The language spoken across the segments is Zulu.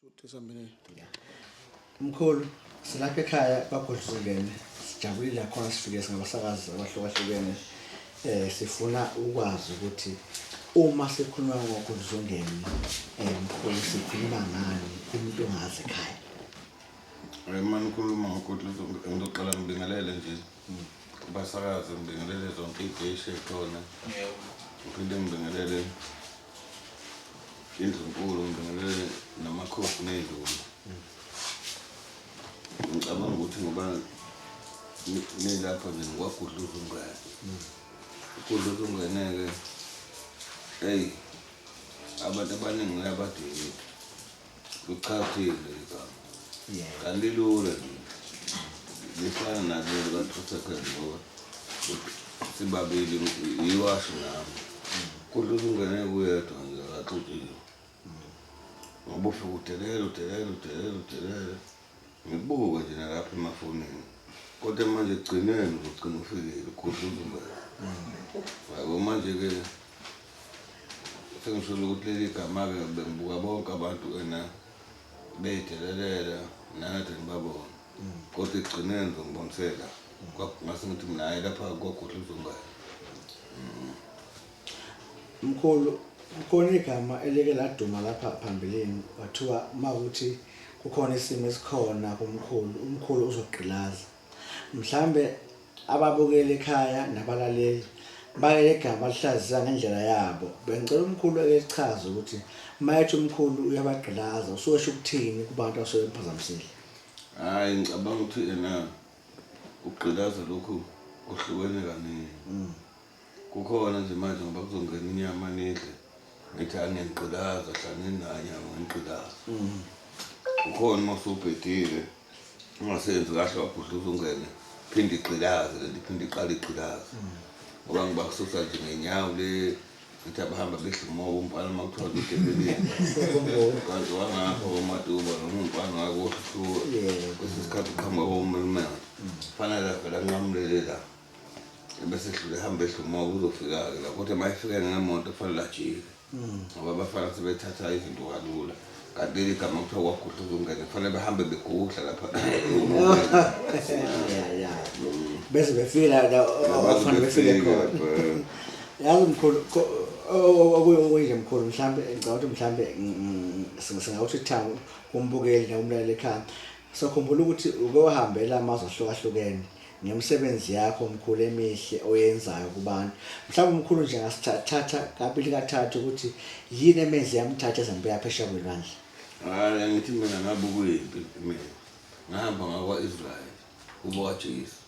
Futhi sambini. Mkhulu, silapha ekhaya kwaGodluzungene. Sijabulile khona sifike singabasakazi abahlukahlukene. Sifuna ukwazi ukuthi uma sikhuluma ngoGodluzungene, mkhulu sikhuluma ngani umuntu ongazi ekhaya. Uma nikhuluma ngoGodluzungene ngizoqala ngibingelele nje kubasakazi, ngibingelele zonke iy'teshi ey'khona. Ngiphinde ngibingelele indlunkulu, ngibingelele namakhosi ney'nduna. Ngicabanga ukuthi ngoba nilapha nje ngikwaGudluzungene. UGudluzungene-ke, eyi abantu abaningi uyabadinga. Luchathile leli gama. Kanti lilula nje. Lifana naleli ka-2 seconds ngoba sibabili yiwashi nami. Kudlula ungene kuyedwa nje akaxutshiwe. Ngoba ufike udelela udelela udelela udelela. Ngikubuke nje nalapha emafonini. Kodwa manje ekugcineni uzogcina ufikile ugudluza ungene. Yabo manje-ke sengisholo ukuthi leli gama-ke bengibuka bonke abantu ena beyidelelela nangade ngibabona kodwa ekugcineni ngizongibonisela ngase ngithi mina hhayi lapha kwagudla uzongayo. Mkhulu, kukhona igama elike laduma lapha phambilini kwathiwa uma ukuthi kukhona isimo esikhona kumkhulu, umkhulu uzogqilaza. Mhlambe ababukeli ekhaya nabalaleli bake igama balihlaziya ngendlela yabo. Bengicela umkhulu eke echaze ukuthi uma ethi umkhulu uyabagqilaza usuke esho ukuthini kubantu abasuke bemphazamisile. Hhayi ngicabanga ukuthi ena ukugqilaza lokhu kuhlukene kaningi. Kukhona nje manje ngoba kuzongena inyama nidle ngithi angiyangigqilaza hlanini nayo nyama ngigqilaza. Kukhona uma usubhedile ungasenzi kahle wabhudluza ungene phinde igqilaze lento iphinde iqale igqilaze. Ngoba ngibakususa nje ngenyawo le ngithi abahamba bedla umoba umfana uma kuthiwa udelelile. Kanti wangapha koMatuba noma umfana wakoHluhluwe kwesinye isikhathi uqhamuka koMelume. Fanele avele anqamulele la. Bese edlula ehamba edla umoba uzofika-ke la kodwa uma efike ngemoto kufanele ajike ngoba abafana sebethatha izinto kalula kanti leli gama kuthiwa kwagudla uzongena kufanele bahambe begudla lapha. Ya, bese befika la okufanele befike khona. Yazi mkhulu, okunye mkhulu, mhlambe ngicabanga ukuthi mhlambe singawuthi thango kumbukeli nakumlaleli ekhaya. Sokhumbula ukuthi uke wahambela amazwe ahlukahlukene ngemisebenzi yakho mkhulu emihle oyenzayo kubantu. Mhlawumbe umkhulu nje angasithatha kabili kathathu ukuthi yini emenze yamthatha ezambeka phesheya kwelwandle. Hhayi ngithi mina ngabe ukuyimpi mina ngahamba ngakwa-Israyeli kubo kaJesu.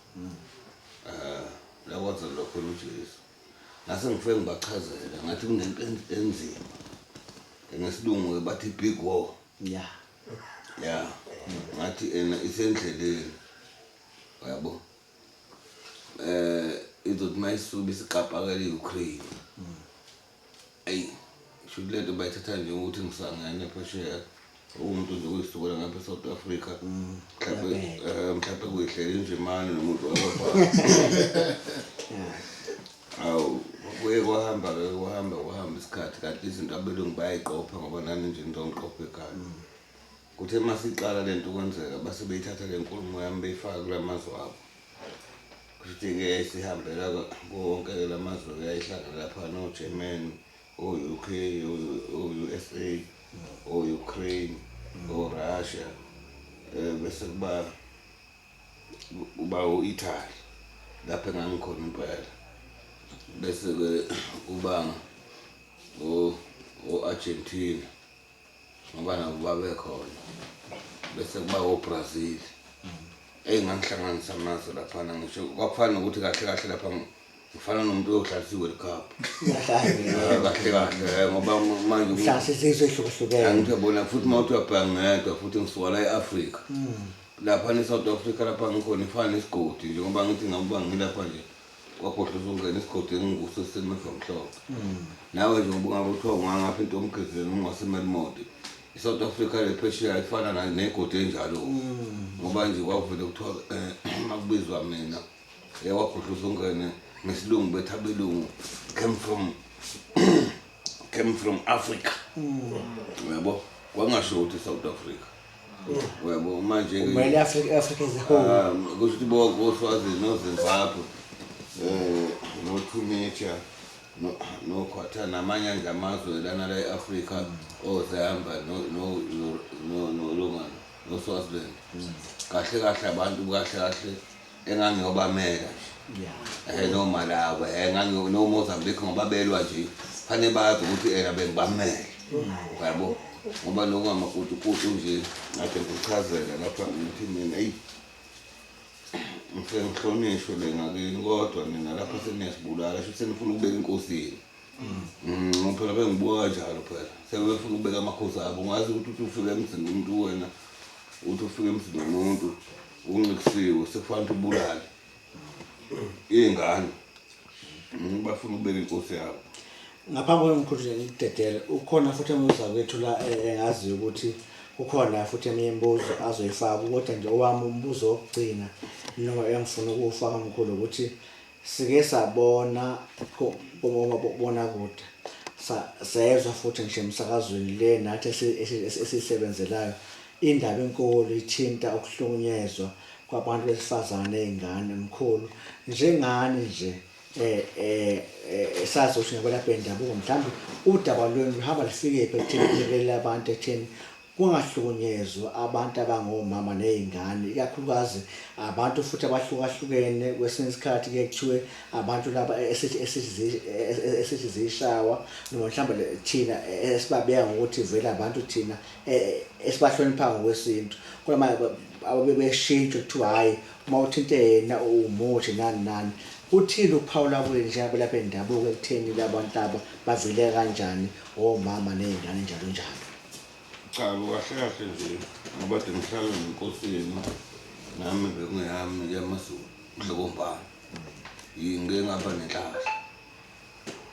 La kwazalelwa khona uJesu. Ngase ngifike ngibachazela ngathi kunento enzima. Ngesilungu-ke bathi big war. Ya ngathi ena isendleleni uyabo. Izothi mayisuka isiqapakela i-Ukraine. Eyi shuthi lento bayithatha nje ukuthi ngisangene phesheya. Umuntu nje uyisukela ngapha e-South Africa. Mhlawumbe mhlawumbe kuyihlele injimane nomuntu wakwaBhaca. Awu kuye kwahamba-ke kwahamba kwahamba isikhathi kanti izinto abelungu bayayiqopha ngoba nani nje nizongiqopha ekhaya. Kuthe uma siqala le nto kwenzeka base beyithatha le nkulumo yami beyifaka kula mazwe abo. Kusho ukuthi-ke yayisihambela kuwo wonke-ke la mazwe-ke yayihlangana lapha no-German, o-UK, o-USA, o-Ukraine, o-Russia, bese kuba kuba o-Italy lapho engangikhona impela. Bese-ke kuba o-Argentina ngoba nabo babekhona. Bese kuba o-Brazil. Eyi ngangihlanganisa amazwe laphana ngisho kwakufana nokuthi kahle kahle lapha ngifana nomuntu oyodlalisa i-World Cup. Kahle kahle ngoba manje Mhlawumbe sizwe ehlukahlukene. Angithi uyabona futhi uma uthi uyabheka ngedwa futhi ngisuka la e-Afrika. Lapha ne-South Africa lapha ngikhona ifana nesigodi njengoba ngithi ngakuba ngilapha nje kwakhohlwa ungena isigodi engikuso sisemeva mhlophe. Nawe nje ngoba ungabe kuthiwa ungangapha into omgezeni ungasemelmodi. I-South Africa le phesheya ifana negodi enjalo. Ngoba nje kwavele kuthiwa uma kubizwa mina wakhohlwa ungene ngesilungu bethi abelungu came from Africa. Uyabo? Kwangashoti South Africa. Uyabo manje Kumele Africa, Africa as a whole. Ah, kusho ukuthi bonke oSwazini noZimbabwe noTunisia noQatar namanye nje amazwe lana la e-Afrika oZambia no noSwaziland. Kahle kahle abantu kahle kahle engangiyobamela nje. NoMalawi, noMozambique ngoba belwa nje fanele bazi ukuthi ena bengibamele. Uyabo? Ngoba nokungamakutukutu nje ngade ngikuchazela lapha ngithi mina eyi ngifike ngihlonishwe le ngakini kodwa nina lapha seniyasibulala sho senifuna ukubeka inkosi yenu. Phela bengibuka kanjalo phela sebefuna ukubeka amakhosi abo ungazi ukuthi uthi ufike emzini womuntu wena uthi ufike emzini womuntu uncikisiwe sekufanele ubulale iy'ngane. Bafuna ukubeka inkosi yabo. Ngaphambi kwemkhulu nje ngikudedele ukhona futhi emuza kwethu la engaziyo ukuthi kukhona futhi eminye imibuzo azoyifaka kodwa nje owami umbuzo wokugcina noma engifuna ukuwufaka mkhulu ukuthi sike sabona kumabonakude sezwa futhi ngisho emsakazweni le nathi esiyisebenzelayo indaba enkulu ithinta ukuhlukunyezwa kwabantu besifazane ney'ngane mkhulu njengani nje sazi ukuthi ngabalaphi bendabuko mhlawumbe udaba lwenu luhamba lufike phi ekutheni kulekelela abantu ekutheni kungahlukunyezwa abantu abangomama ney'ngane ikakhulukazi abantu futhi abahlukahlukene kwesinye isikhathi kuye kuthiwe abantu laba esithi ziyishawa noma mhlawumbe thina esibabeka ngokuthi vele abantu thina esibahlonipha ngokwesintu kodwa manje ababe beshintshwe kuthiwa hhayi uma uthinte yena uwumuthi nani nani. Kuthini ukuphawula kwenu njengabelaphi bendabuko ekutheni labantu laba bavileka kanjani omama ney'ngane njalo njalo? Cha bo kahle kahle nje ngoba de ngihlala nenkosi yenu nami bekungeyami yamaZulu uDlokombane. Ngike ngaba nenhlahla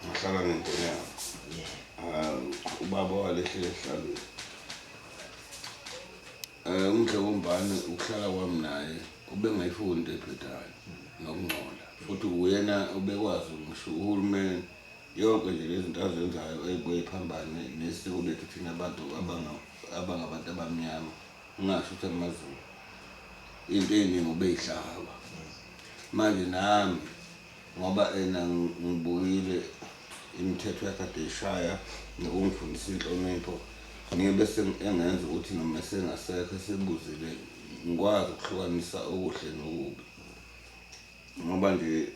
ngahlala nengonyama. Ubaba walehlele esihlalweni. UMdlokombane ukuhlala kwami naye ubengayifuni into ebhedayo nokungcola futhi uyena obekwazi ngisho uhulumeni yonke nje lezi zinto azenzayo ey'buye iphambane nesiko lethu thina abantu abangabantu abamnyama ngingasho ukuthi amaZulu into ey'ningi ubeyihlaba manje nami ngoba ena ngibuyile imithetho yakade ishaya nokungifundisa inhlonipho ngibe engenza ukuthi noma esengasekho esebuzile ngikwazi ukuhlukanisa okuhle nokubi ngoba nje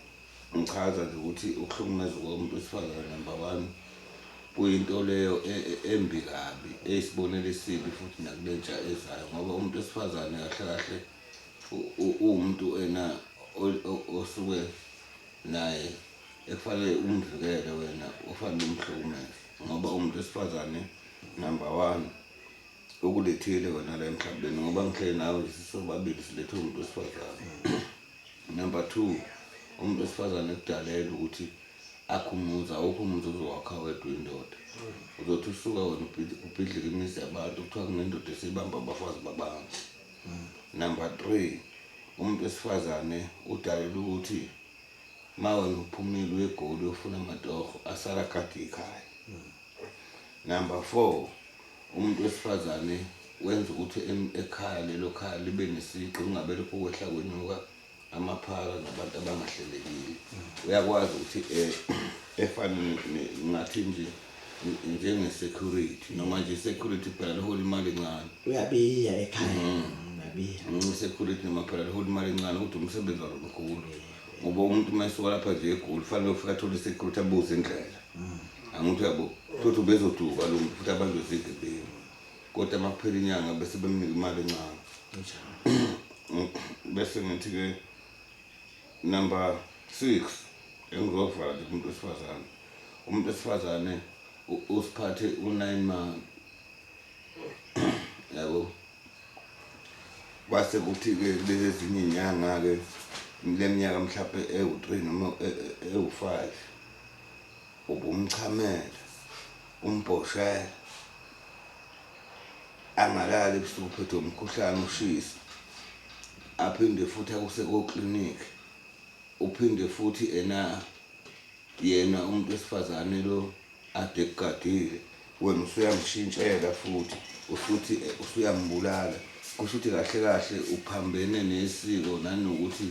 ngichaza nje ukuthi ukuhlukumeza komuntu wesifazane number one kuyinto leyo embi kabi eyisibonelo esibi futhi nakulentsha ezayo ngoba umuntu wesifazane kahle kahle uwumuntu ena osuke naye ekufanele umvikele wena ofanele umhlukumeze ngoba umuntu wesifazane number one ukulethile wena la emhlabeni ngoba ngihleli nawe nje sisobabili silethe umuntu wesifazane. Number two umuntu wesifazane kudalela ukuthi akhe umuzi awukho umuzi ozowakha wedwa indoda uzothi usuka wena ubhidlike imizi yabantu kuthiwa kunendoda esibamba abafazi babantu. Number three umuntu wesifazane udalela ukuthi ma wena uphumile uye eGoli uyofuna amatoho asala agade ikhaya. Number four umuntu wesifazane wenza ukuthi ekhaya lelo khaya libe nesiqi kungabe lokhu kwehla kwenyuka amaphara nabantu abangahlelekile. Uyakwazi ukuthi efane ngathi nje njenge-security noma nje i-security phela lihola imali encane. Uyabiya ekhaya uyabiya. I-security noma phela lihola imali encane kodwa umsebenzi walo mkhulu ngoba umuntu uma esuka lapha nje eGoli kufanele ufike athole i-security abuze indlela. Angithi uyabo futhi ubezoduka lo muntu futhi abanjwe zigebengu kodwa uma kuphela inyanga bese bemnika imali encane. Bese ngithi-ke number 6 engizovala nje kumuntu wesifazane umuntu wesifazane usiphathe u-9 months yabo kwase kuthi-ke kulezi ezinye iy'nyanga-ke le minyaka mhlawumpe ewu-3 noma ewu-5 ubumchamela umbhoshela angalali ebusuku uphethwe umkhuhlane ushisa aphinde futhi akuse koklinikhi uphinde futhi ena yena umuntu wesifazane lo ade kugadile. Wena usuyamshintshela futhi usuthi usuyambulala. Kusho ukuthi kahle kahle uphambene nesiko nanokuthi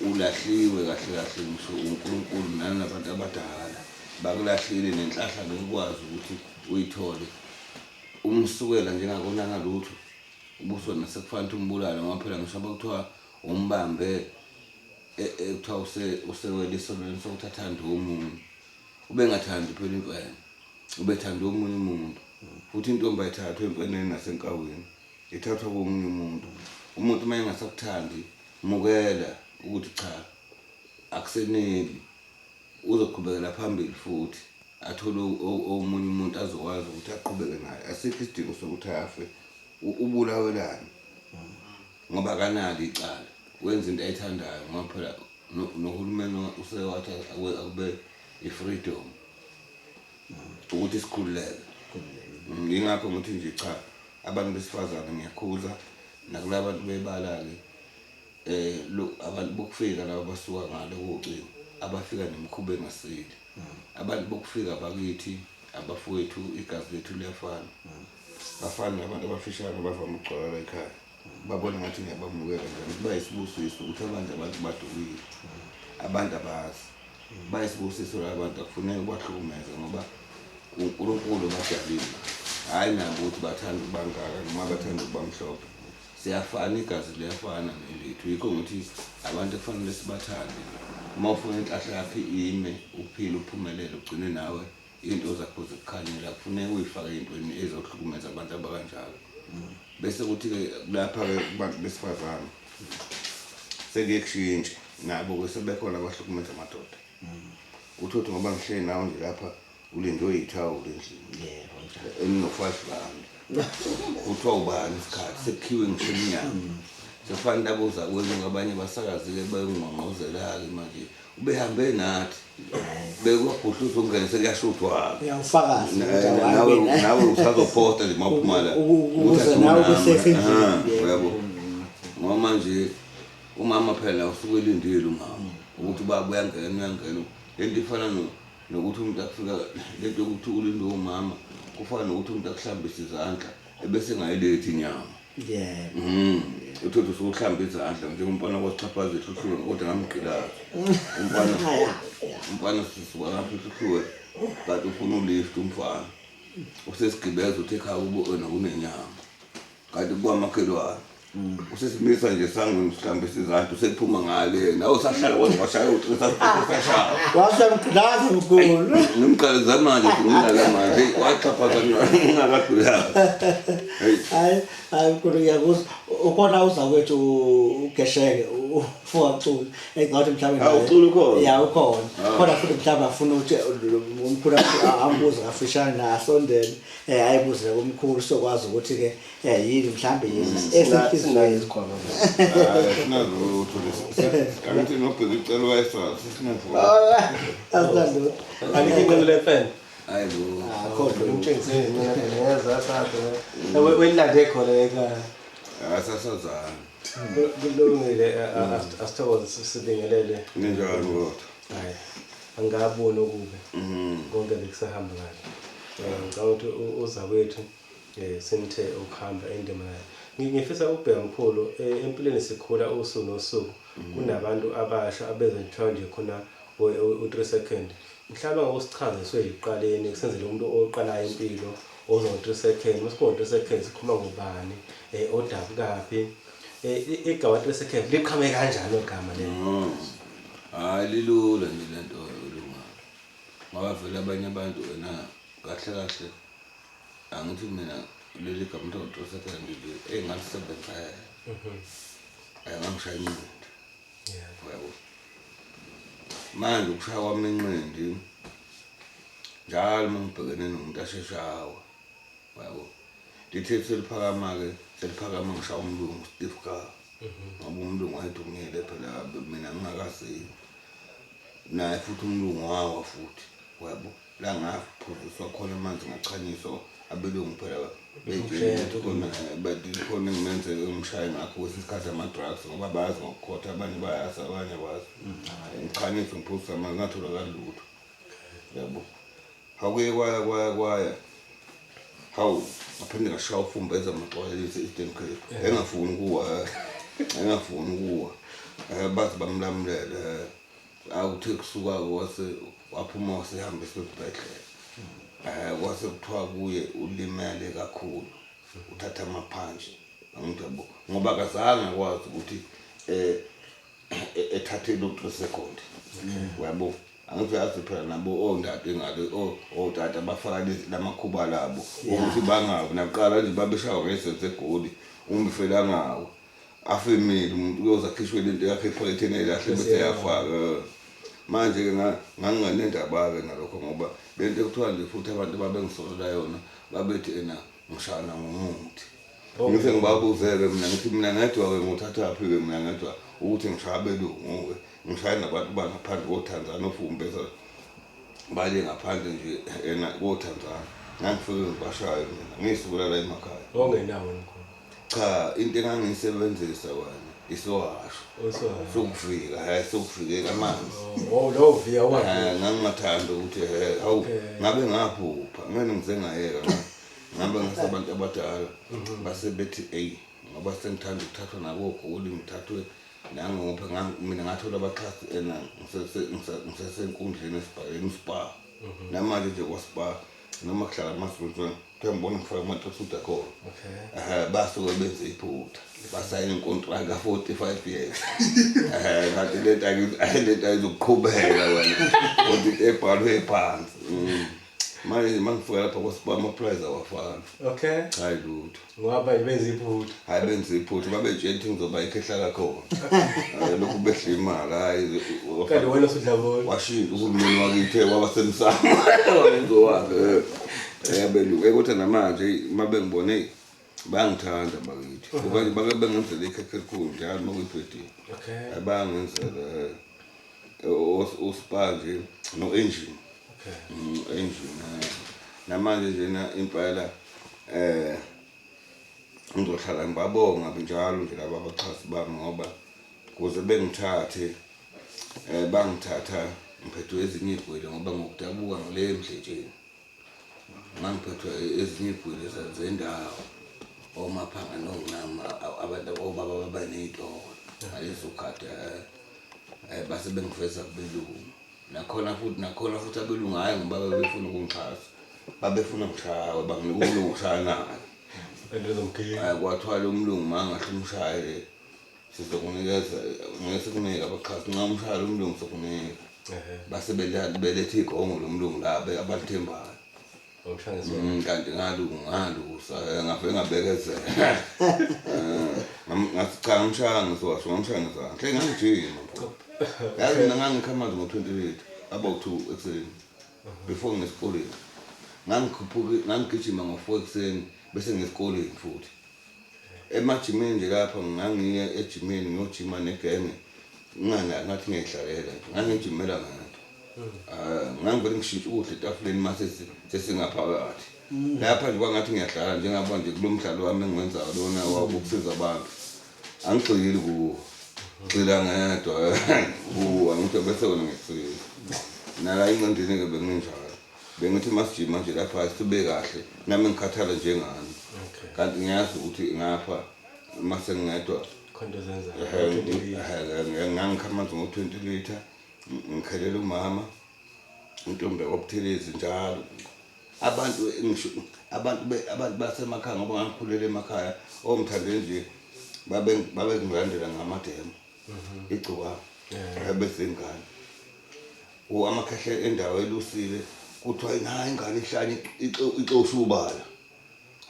ulahliwe kahle kahle ngisho uNkulunkulu nanabantu abadala bakulahlile nenhlahla ngeke ukwazi ukuthi uyithole. Umsukela njengakonanga lutho ubusona sekufanele ukuthi umbulale ngoba phela ngisho abakuthiwa umbambe kuthiwa usewele esonweni sokuthi athande omunye. Ubengathandi phela imfene, ubethanda omunye umuntu. Futhi intombi ayithathwa emfeneni nasenkawini, ithathwa komunye umuntu. Umuntu uma engasakuthandi, mukela ukuthi cha akuseneli, uzoqhubekela phambili futhi athole omunye umuntu azokwazi ukuthi aqhubeke naye. Asikho isidingo sokuthi afe, ubulawelani ngoba akanalo icala, wenza into ayithandayo ngoba phela nohulumeni usewathi akube i-freedom ukuthi sikhululeke. Yingakho ngithi nje cha, abantu besifazane ngiyakhuza nakula bantu bebala-ke lo abantu bokufika laba basuka ngale kocingo abafika nemikhuba engasile. Abantu bokufika bakithi abafowethu igazi lethu liyafana. Bafana nabantu abafishane abavame ukugcwala la ekhaya. Babona ngathi ngiyabamukela nje bayisibusiso ukuthi abanje abantu badukile. Abantu abazi. Bayisibusiso la bantu akufuneki ubahlukumeze ngoba uNkulunkulu obadalile. Hhayi nabo ukuthi bathanda ukuba ngaka noma bathanda ukuba mhlophe. Siyafana igazi liyafana nelethu. Yikho ngithi abantu kufanele sibathande. Uma ufuna inhlahla yakho ime, uphile, uphumelele, ugcine nawe into zakho zikukhanyela, kufuneka uyifake ey'ntweni ezohlukumeza abantu abakanjalo. Bese kuthi-ke lapha-ke kubantu besifazane sekuye kushintshe nabo-ke sebekhona abahlukumeza amadoda. Uthole ukuthi ngoba ngihleli nawe nje lapha ulindwe yithawula endlini. Yebo, njalo. Elino-5 rand. Kuthiwa ubani isikhathi sekukhiwe ngisho emnyango. Sekufanele abuza kwenu abanye basakazi-ke bayongqongqozela-ke manje. Ubehambe nathi. Bekwabhuhluza ungene sekuyashuthwa-ke. Uyawufakaza ukuthi Nawe awuhambe nawe usazophosta nje mawuphuma la. Ukuze nawe ube safe endlini. Uyabo. Ngoba manje umama phela usuke elindile umama ukuthi ubaba uyangena uyangena. Lento ifana nokuthi umuntu akufika lento yokuthi ulinde umama kufana nokuthi umuntu akuhlambise izandla ebese engayilethi inyama. Yebo. Uthothe usukuhlamba izandla njengomfana kwasixhaphaza ehluhluwe kodwa ngamgqilaza. Umfana umfana sisuka lapho ehluhluwe kanti ufuna ulift umfana. Usesigibeza uthi ekhaya kubo wena kunenyama. Kanti kwamakhelwane. Usesimisa nje sangweni sihlambisa izandla usekuphuma ngale nawe usahlala kodwa washaya uqinisa sashaya. Wasemgqilaza mkhulu. Ngimqaleza manje ngilala manje waxhaphaza ngingakagqilaza. Hey. Hayi hayi mkhulu ngiyakuzwa. Ukhona uzakwethu uGesheke ufuka Xulu. Engathi mhlawumbe Ah, uXulu ukhona? Ya ukhona. Khona futhi mhlawumbe afuna ukuthi umkhulu ambuze kafushane na asondele ayibuze kumkhulu sokwazi ukuthi ke yini mhlawumbe yini esenhliziyweni. Sinazo isikhwama. Hayi sinalutho lesi. Angithi nobheka icelo wayesazi sinalutho. Asinalutho. Alikho iqembu lemfene. Hayi bo. Akho lutho. Ngimtshengiseni mina ngeza sakhe. Welilande khona ekhaya. Asasazana. Kulungile asithokoze sibingelele. Ninjani kodwa? Hayi. Angaboni okubi. Konke bekusahamba kahle. Ngicabanga ukuthi uzakwethu senithe ukuhamba indima naye. Ngifisa ukubheka mkhulu empilweni sikhula usuku nosuku. Kunabantu abasha abeza nje nje khona u-3 second. Mhlawumbe ngokusichaza siyoyiqaleni kusenzele umuntu oqalayo impilo oza ngo-3 second. Mase ngo-3 second sikhuluma ngobani odabukaphi. Igama 3 second liqhamuke kanjani igama lelo? Hayi lilula nje lento lunga. Ngoba vele abanye abantu wena kahle kahle angithi mina leli gama kuthiwa 3 second nje engalisebenzela. Ayangishaya inqindi. Yabo. Manje ukushaya kwami inqindi njalo uma ngibhekene nomuntu asheshawa. Yabo. Lithe seliphakama-ke seliphakama ngishaya umlungu Steve Carr. Ngoba umlungu wayedumile phela mina ngingakaziwa. Naye futhi umlungu wawa futhi. Yabo. La ngaphuziswa khona amanzi ngachanyiswa abelungu phela beyitshela khona bathi khona engimenze ngishaye ngakho kwesinye isikhathi ama-drugs ngoba bayazi ngokukhotha abanye bayazi abanye abazi. Ngichanyiswe ngiphuzisa amanzi ngatholakali lutho. Yabo. Akuye kwaya kwaya kwaya. Hawu, ngaphinde ngashaya ufumbeza amaxwayelisi e-Eastern Cape. Engafuni ukuwa, engafuni ukuwa. Baze bamlamulele. Awuthe kusuka wase waphuma wasehamba esibhedlela. Kwase kuthiwa kuye ulimele kakhulu. Uthatha amaphantshi. Angithi yabo ngoba akazange akwazi ukuthi ethathe lo 3 second. Uyabo? Angithi yazi phela nabo ondade ngale otata bafaka lamakhuba labo ukuthi bangawi nakuqala nje babeshawa ngesense egoli umfela ngawo afemile umuntu uyoze akhishwe lento yakhe ephaketheni elahle bese yafaka. Manje-ke nganginganendaba-ke nalokho ngoba lento ekuthiwa nje futhi abantu babengisolela yona babethi ena ngishana ngomuthi. Ngithe ngibabuzele mina ngithi mina ngedwa-ke nguthathaphi-ke mina ngedwa ukuthi ngishaya abelungu-ke ngishaya nabantu bangaphandle koTanzania ofumbeza bale ngaphandle nje ena koTanzania ngangifike ngibashaye mina ngisukela la emakhaya. Ongenawo mkhulu. Cha, into engangiyisebenzisa wena isohasho. Sokufika, hayi sokufike amanzi. Oh, lo via wa. Ngangingathanda ukuthi hawu ngabe ngaphupha, ngeke ngize ngayeka. Ngabe ngasabantu abadala base bethi ey ngoba sengithanda ukuthathwa nakogoli ngithathwe nangopha mina ngathola abaxhasi ena ngisesenkundleni esibhakeni spa. Namanje nje kwaSpa noma kuhlala amaZulu kuthiwa ngibona ngifake amatrasuit akhona. Basuke benze iphutha basayina inkontraka ka-45 years. Kanti lento lento ayizukuqhubeka wena kodwa into ebhalwe phansi. Manje mangifika lapha kwaSpa ama-price awafani. Okay. Hayi lutho. Ngoba benze iphutha. Hayi benze iphutha babetshela ukuthi ngizoba ikhehla lakhona. Hayi lokhu behla imali hayi. Kanti wena usudla bona. Washintsha uhulumeni wakithi waba semsamo. Wenzo wakhe. Yabelungu kodwa namanje uma bengibone bayangithanda bakithi. Ngoba nje bake bengenzela ikhekhe elikhulu njalo uma kuyi-birthday. Okay. Bayangenzela uSpa nje no-engine. Okay. Engine. Namanje njena impela ngizohlala ngibabonga njalo nje laba abaxhasi bami ngoba kuze bengithathe bangithatha ngiphethwe ezinye igwele ngoba ngokudabuka ngile emdletsheni. Ngangiphethwe ezinye igwele zendawo omaphanga nongama abantu obaba babaney'tolo ngaleso khathi base bengiveza kubelungu. Nakhona futhi abelungu hhayi ngoba babefuna ukungixhasa. Babefuna ngishawe banginika umlungu ngishaya naye. Kwathwala umlungu ma ngahle umshaye sizokunikeza ngeke sikunike abaxhasi nxa umshaya lo mlungu sokunika. Base beletha igongo lo mlungu la abalithembayo. Kanti ngalusa ngafike ngabekezela. Ngathi cha ngimshaya ngisowasho ngimshaya ngezandla. Hle ngangijima. Yazi mina ngangikha amanzi ngo-20 litre about 2 ekuseni before ngesikoleni. Ngangikhuphuka ngangigijima ngo-4 ekuseni bese ngesikoleni futhi. Emajimini nje lapha ngangiye ejimini ngiyojima negenge ngathi ngiyayihlalela nje ngangijimela ngedwa. Ngangivele ngishintshe ukudla etafuleni mase sesingaphakathi. Lapha nje kwangathi ngiyadlala njengaba nje kulo mdlalo wami engiwenzayo lona wokusiza abantu. Angigxili kuwo. Gxila ngedwa. Kuwo angithi bese wena ngikusiza. Nala incindini-ke benginjalo. Bengithi masijima nje lapha sibe kahle nami ngikhathala njengani. Kanti ngiyazi ukuthi ngapha mase ngedwa Khonto zenza. Ngangikha amanzi ngo-20 litre ngikhelela umama intombi yakwaButhelezi njalo. Abantu ngisho abantu basemakhaya ngoba ngangikhulela emakhaya omthandeni nje babengilandela ngamademo. Igcokama. Bezingane. Amakhehle endawo elusile kuthiwa hayi ingane ihlanye ixosha ubala.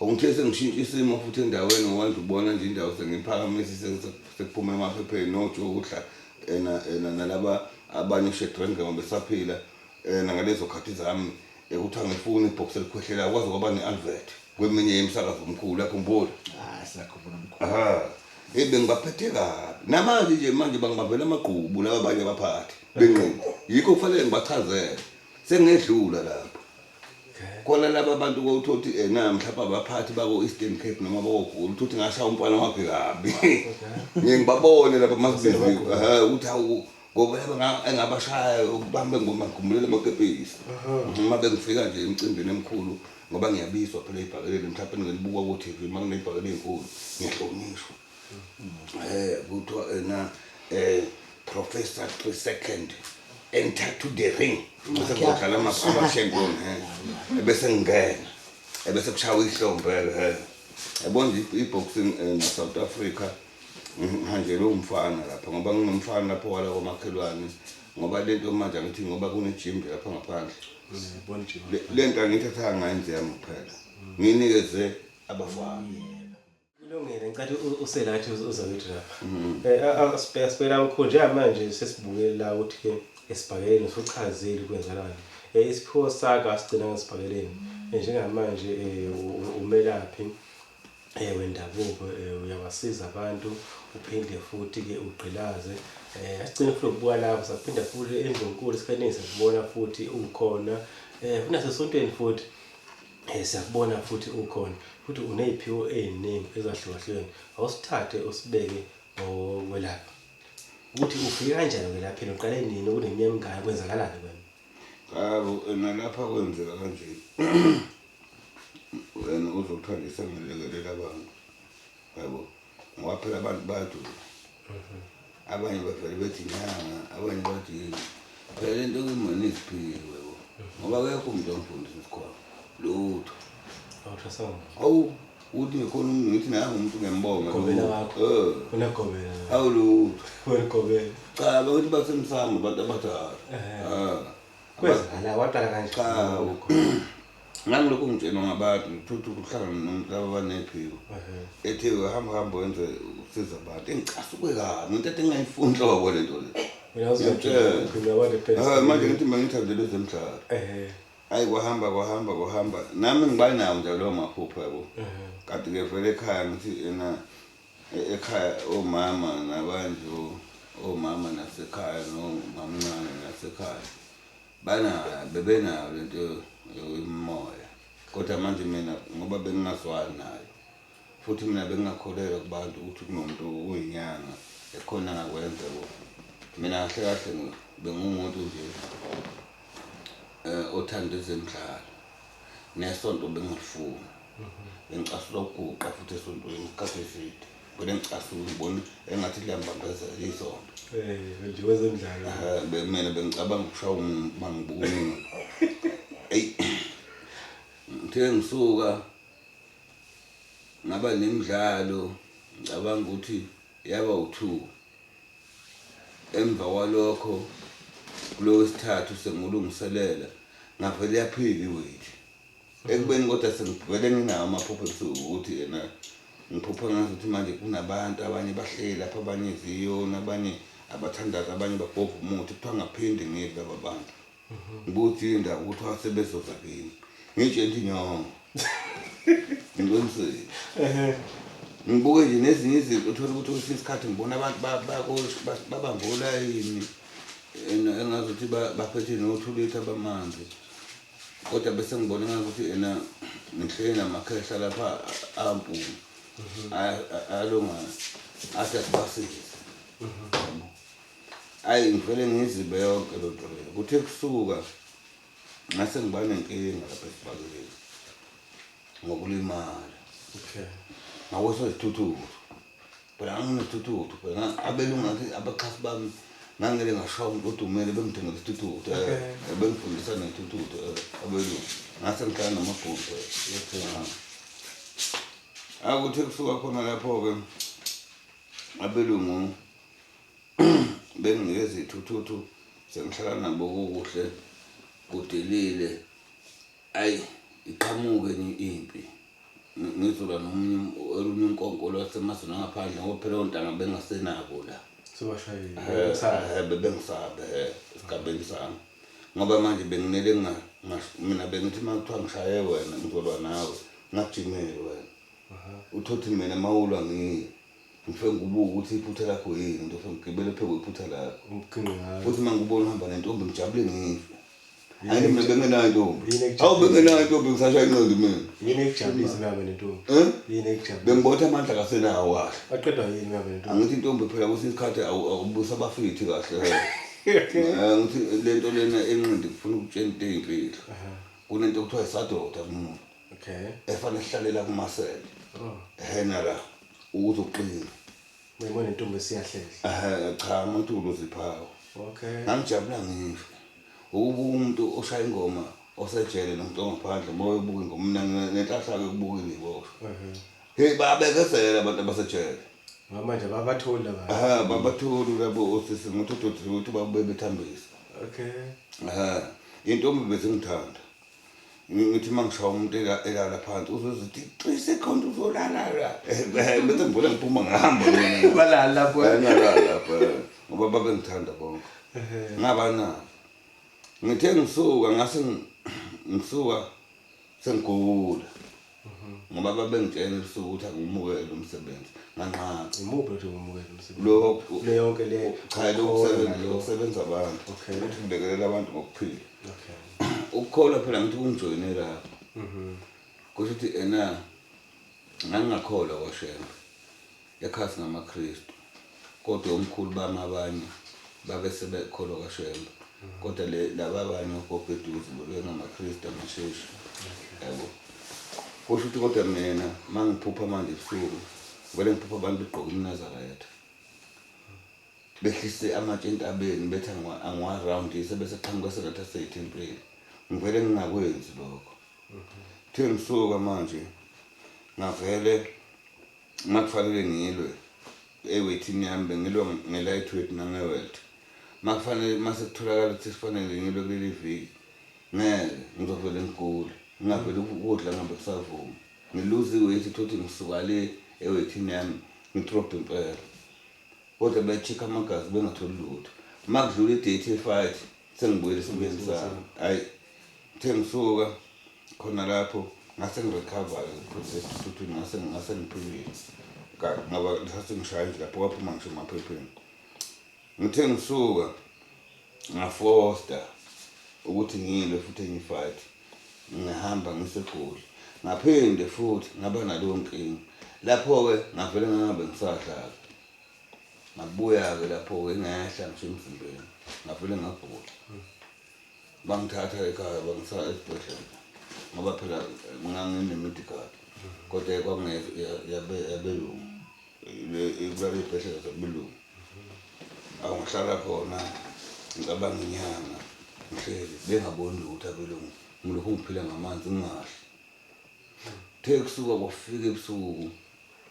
Ngithe sengishintsha isimo futhi endaweni ngoba nje ubona nje indawo sengiphakamisa sekuphuma emaphepheni noJoe udla ena nalaba abanye oShedran ngoba besaphila nangalezo khathi zami ekuthiwa ngifuna ibhox elikhwehlela kwaze kwaba ne-advert kweminye yemisakazo omkhulu yakhumbula. Siyakhumbula mkhulu. Hey bengibaphethe kabi. Namanje nje manje bangibavela amagqubu laba abanye abaphathi benqini. Yikho kufanele ngibachazele. Sengedlula lapho. Khona laba abantu kowuthothi ena mhlawumbe abaphathi bako Eastern Cape noma bako Goli uthi ngashaya umfana wakhe kabi. Ngiye ngibabone lapha masibiziwe. Uthi hawu Ngoba laba engabashaya ukubambe ngoma ngikhumbulele amakepisi. Uma bengifika nje emcimbini emkhulu ngoba ngiyabizwa phela ibhakeleni mhlawumbe ngilibuka ku TV uma kunebhakele enkulu ngiyahlonishwa. Kuthiwa ena Professor 3 second enter to the ring. Bese ngidlala ama-champion ebese ngingena ebese kushawa ihlombe ke. Yabona nje i-boxing na South Africa ngihanjelwe umfana lapha ngoba nginomfana lapho wala kwamakhelwane ngoba lento manje angithi ngoba kune-gym nje lapha ngaphandle. Lento angiyithathanga ngayenze yami kuphela. Nginikeze abafana. Kulungile, ngicela uselathi uzakwethu lapha. Asibheka mkhulu njengamanje sesibukele la ukuthi ke esibhakeleni usuchazile kwenzakalani. Isiphiwo sakho asigcina ngesibhakeleni. Njengamanje umelaphi wendabuko, uyabasiza abantu, uphinde futhi ke ugqilaze. Asigcine futhi ukubuka lapho, saphinda futhi endlunkulu isikhathi siyakubona futhi ukhona. Futhi nasesontweni futhi siyakubona futhi ukhona. Futhi uneziphiwo eziningi ezahlukahlukene. Awusithathe usibeke ngokwelapha. Ukuthi ufike kanjani kwelapheni, uqale nini, kuneminyaka emingaka, kwenzakalani kwena? Cha, nalapha kwenzeka kanje. Wena uzokuthanda ngilekelela abantu. Yabo. Ngoba phela abantu bayajula. Abanye bavele bethi inyanga, abanye bathi yini. Phela lento kimina iziphiwe yabo. Ngoba akekho umuntu ongifundisa isikhwama. Lutho. Awuthwasanga. Awu, uthi ngikhona umuntu ngithi nangu umuntu ngiyambonga. Gobela wakho. Unagobela. Awu lutho. Wena gobela. Cha, bakuthi basemsamo abantu abadala. Kwenzakala waqala kanje. Cha. Ngangilokhu ngitshelwa ngabantu ngithuthi ukuhlangana nomuntu laba abanephiwo. Ethi hamba hamba wenze usiza abantu. Engicasuke kabi into ethi ngingayifuni nhlobo le nto le. Mina uzophila Manje ngithi mina ngithandele ezemidlalo. Hayi kwahamba kwahamba kwahamba. Nami ngiba nawo njalo lawo maphupho yabo. Kanti ke vele ekhaya ngithi ena ekhaya omama nabanje omama nasekhaya nomamncane nasekhaya bana bebenayo lento yomoya. Kodwa manje mina ngoba bengingazwani nayo futhi mina bengingakholelwa kubantu ukuthi kunomuntu oyinyanga ekhona ngakwenza ko. Mina kahle kahle bengumuntu nje othanda ezemidlalo nesonto bengalifuni. Bengicasula ukuguqa futhi esontweni isikhathi eside. Vele ngicasula ngibona engathi liyambambezela isonto. Nje wezemidlalo. Mina bengicabanga ukushaya umuntu uma ngibuka umuntu. Eyi, ngithe ngisuka ngaba nemidlalo ngicabanga ukuthi yaba u-2. Emva kwalokho kulowesithathu sengulungiselela ngavele yaphila iweight. Ekubeni kodwa sengivele nginawo amaphupho ebusuku ukuthi yena ngiphupha ngazuthi manje kunabantu abanye bahleli lapha, abanye ziyona, abanye abathandaza, abanye bagova umuthi, kuthiwa ngaphinde ngiyeke laba bantu. Ngibuthi indaba kuthiwa sebezoza kimi. Ngitshe ngithi nyongo. Ngiqinisile. Ngibuke nje nezinye izinto uthola ukuthi kwesinye isikhathi ngibona abantu babambe olayini engazuthi baphethe nothulitha bamanzi. Kodwa bese ngibona ngazuthi ena ngihleli namakhehla lapha ampunga. Alunga athi asibasize. Ayi ngivele ngizibe yonke loo nto leyo. Kuthe kusuka ngase ngiba nenkinga lapha esibhakeleni ngokulimala. Ngawiswa isithuthuthu. Phela nganginesithuthuthu phela abelungu ngathi abaxhasi bami ngangele ngashaya umuntu odumele bengithengela isithuthuthu. Bengifundisa nesithuthuthu abelungu. Ngase ngihlala namabhunu phela. Akuthe kusuka khona lapho-ke abelungu benginikeza iy'thuthuthu sengihlala nabo kukuhle kudelile. Ayi iqhamuke enye impi ngizolwa nomunye olunye unkonko lwasemazweni angaphandle ngoba phela ontanga bengasenabo la. Sebashayile. Bebengisabe esigabeni sami. Ngoba manje benginele mina bengithi uma kuthiwa ngishaye wena ngizolwa nawe ngakujimeli wena. Uthothi mina mawulwa ngiye ngifike ngibuke ukuthi iphutha lakho yini, ngifike ngigibele phezu kwephutha lakho. Futhi uma ngikubona uhamba nentombi ngijabule ngife. Hayi mina bengenayo intombi. Awu bengenayo intombi ngisashaya inqindi mina. Yini ekujabulisa uhambe nentombi? Yini ekujabulisa? Bengibona amandla kasenawo kahle. Aqedwa yini uhambe nentombi? Angithi intombi phela kwesinye isikhathi awubusa abafithi kahle. Ngithi lento lena enqindi kufuna ukutshela into eyimfihlo. Kunento okuthiwa isadoda kumuntu. Okay. Efanele ihlalela kumasele. Oh. Ehena la ukuze uqine. Ngibona intombi esiyahlehla. Ehhe cha umuntu uloziphawu. Okay. Ngangijabula ngisho. Ukubuka umuntu oshaya ingoma osejele nomuntu ongaphandle moya ubuka ingoma mina ngenhlahla-ke ukubuka iziboshwa. Hey bayabekezela abantu abasejele. Ngoba manje babatholi laba. Aha babatholi labo osisi ngothi ukuthi bakube bethambisa. Okay. Aha intombi bezingithanda. Ngithi uma ngishaya umuntu elala phansi uzozithi 3 seconds uzolala la. Bese ngivele ngiphuma ngihamba mina. Balala lapho. Ngalala lapho ngoba babengithanda bonke. Ngaba nabo. Ngithe ngisuka ngase ngisuka sengigula. Ngoba babengitshela ebusuku ukuthi angimukele umsebenzi. Nganqaba. Imuphi lo umukele umsebenzi? Lo Le yonke le cha lo kusebenza ukusebenza abantu. Okay. Ukuthi ngilekelela abantu ngokuphila. Okay. Ukukholwa phela ngithi kungijoyine lapho. Kusho ukuthi ena ngangingakholwa kwaShembe. Ekhaya singamaKristu. Kodwa omkhulu bami abanye babe sebekholwa kwaShembe. Kodwa le laba abanye ogogo eduze bebengamaKristu amasheshi. Yabo. Kusho ukuthi kodwa mina mangiphupha manje ebusuku vele ngiphupha abantu begqoke iMnazaretha. Behlise amatshe entabeni bethi angiwarawundise bese qhamuka sengathi aseyithempeli. Ngivele ngingakwenzi lokho. The ngisuka manje ngavele makufanele ngilwe eweighthini yami bengilwa nge-lightweight nange-welter. Makufanele mase kutholakala ukuthi sifanele ngilwe kuleli viki ngeke ngizovele ngigule ngingavele ukudla ngabe kusavuma ngiluze i-weight thothi ngisuka le eweighthini yami ngidrop impela. Kodwa be-check amagazi bengatholi lutho. Makudlula i-date ye-fight sengibuyele esimeni sami. Hayi ngithe ngisuka khona lapho ngase ngirecover esithuthwini ngase ngiphilile. Ngoba sase ngishaya nje lapho kwaphuma ngisho emaphepheni. Ngithe ngisuka ngafosta ukuthi ngilwe futhi enye i-fight. Ngihamba ngiseGoli. Ngaphinde futhi ngaba naleyo nkinga. Lapho-ke ngavele ngangabe ngisadlala. Ngabuya-ke lapho-ke ngehla ngisho emzimbeni. Ngavele ngagula. Bangithatha ekhaya bangisa esibhedlela. Ngoba phela ngangine-medical. Kodwa kwakungekho yabelungu. Kulale iy'bhedlela zabelungu. Awu ngihlala khona ngicabanga inyanga ngihleli bengaboni lutho abelungu. Ngilokhu ngiphila ngamanzi ngingadli. The kusuka kwafika ebusuku